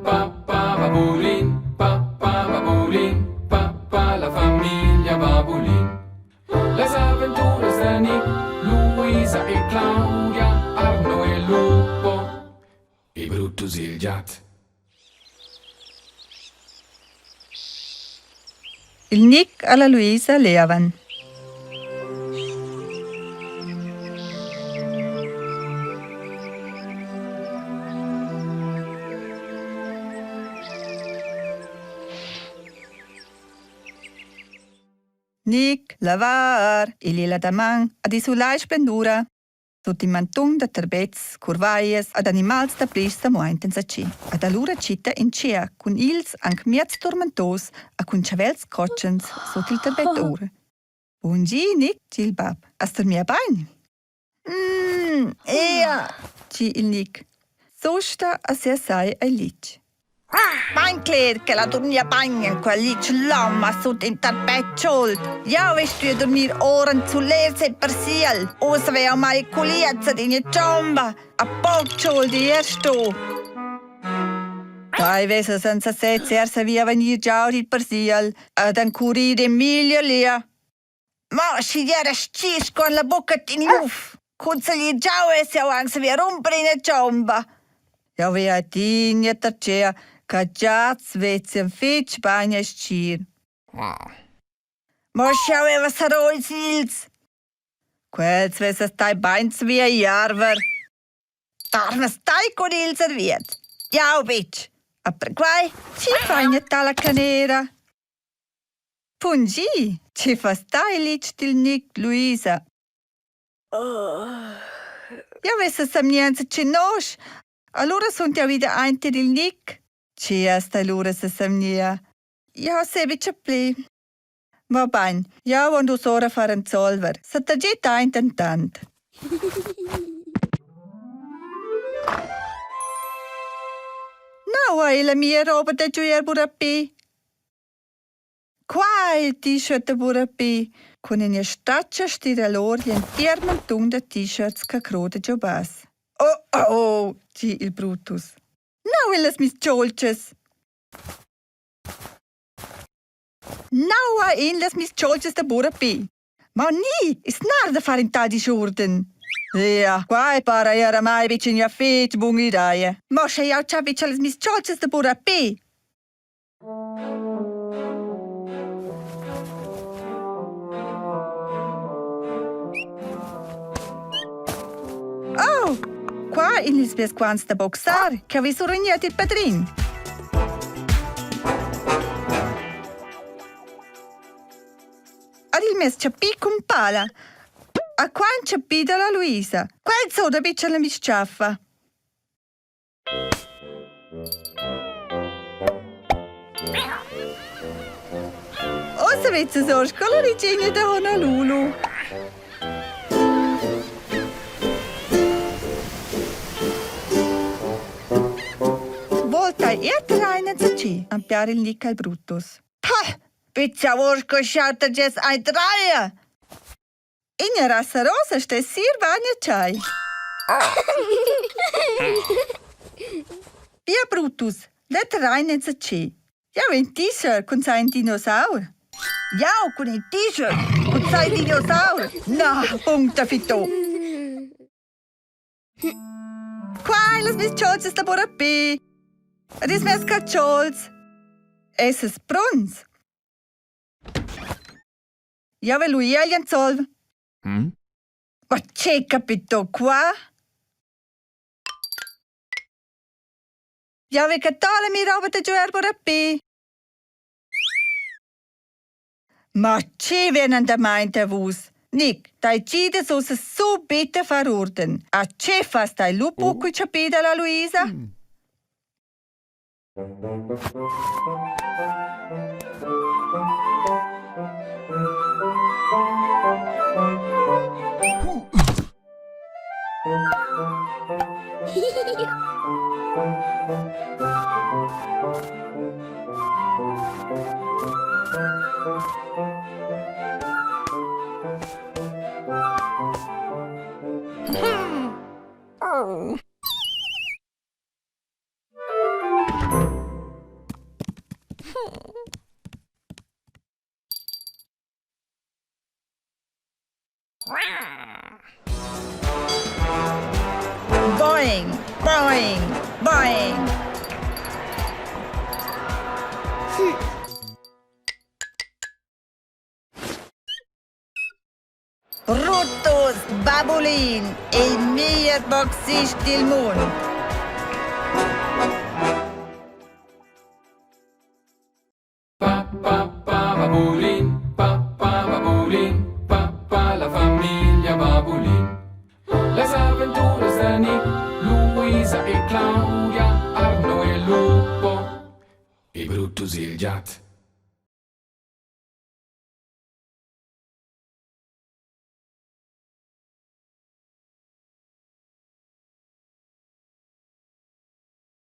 pa pa babulin, pa pa babulin, pa pa la famiglia babulin. Las aventuras da Nick, Luisa e Claudia, Arno e Lupo e Brutus il giat. Il Nic e la Luisa levan. Nic, lavar, igl ei la damaun ad il sulai splendura. Sut in mantun da tarbets, curvaias ad animals da plirs sa muaintan zaci. Ad allura citta in tschea cun ils anc miez turmentos a cun chavels cotschens sut il tarbet ora. Bun di, Nic, di il bab. Has dormia bain? Mm, ea, di il Nic. Susta a sia sai ei litg. Bain cler ch'ella durmia bain en quel litg lom sut in tapet chaud. Jau vi stuì durmir ora en suler sin persiel. Uss ve jau mai culiez ad ina chomba. A poc chaud er sto. Dai vesa senza sez er savia vegnir giau dil persiel ed encurir Emilia lia. Ma schi era stgir sco en la bucca d'in luf. Cunzegli giau es jau anc saviu rumper ina chomba. Jau vi adina tartgea che giats vezian fetg bain e stgir. Mo sch'jau aveva sarò ils ils. Quels vessas stai bain saviu jarver. Tarnas stai cun ils arviets. Jau betg. A perquai chi faina tala canera? Pungi, che fas tai litg dil Nic, Luisa? Jau vess samienza che nosch. Allura sun jau ida aint il Nic. Che es tai lura sesamnia? Jau sai betg pli. Va bain, jau von dus ora far ensolver. Sa tageta aint entant. Nua ei la mia roba da giuer burapé? Qua ei il t-shirt da burapé cun ina statscha stira lur gl'entir mantun da t-shirts che croda giu bass. Oh, oh, di il Brutus. Nua ein las mias tscholtschas? Nua ein las mias tscholtschas da burapé? Ma ni, es nar da far in tal dischurden. Ja, quai para era mai betg ina fetg buna idea. Ma sche jau chapesch las mis cholchas da burapé. Oh, qua in ils mes quants da boxar che avess urignet il padrin. Ad il mes chapì cun pala. A qua in chapì da la Luisa. Quel so da bitsch la mischaffa. Ossa vezza sor sco la regina da Honolulu. Volta er rein enzatgi, ampiar il Nickel Brutus. Pah, bitte Wurst schaut jetzt ein Dreier. Ina rassa rosa stess sir vagna tschai. Via Brutus, let rein enzatgi. Jau in t-shirt cun sai in dinosaur. Jau cun in t-shirt cun sai dinosaur. Na, punta fitto. Qua ein las mias cholzas da burapi. Ed ils mes caltschols. Essas pronts? Jau vel lu ir agl anzol. Ma che capito qua? Jau ve cattà la mia roba da giuer burapi. Ma che vegnan damain da vus? Nic, dai gidas ussa subit a far urden. A che fas dai lu buc il chapì dalla Luisa? Boing, boing, boing. Brutus Babulin, il meglier boxist dil mund. Pa pa pa babulin, pa pa babulin, pa pa la famiglia Babulin. Las aventuras da Nick, Luisa e Claudia, Arno e Lupo e Brutus il giat.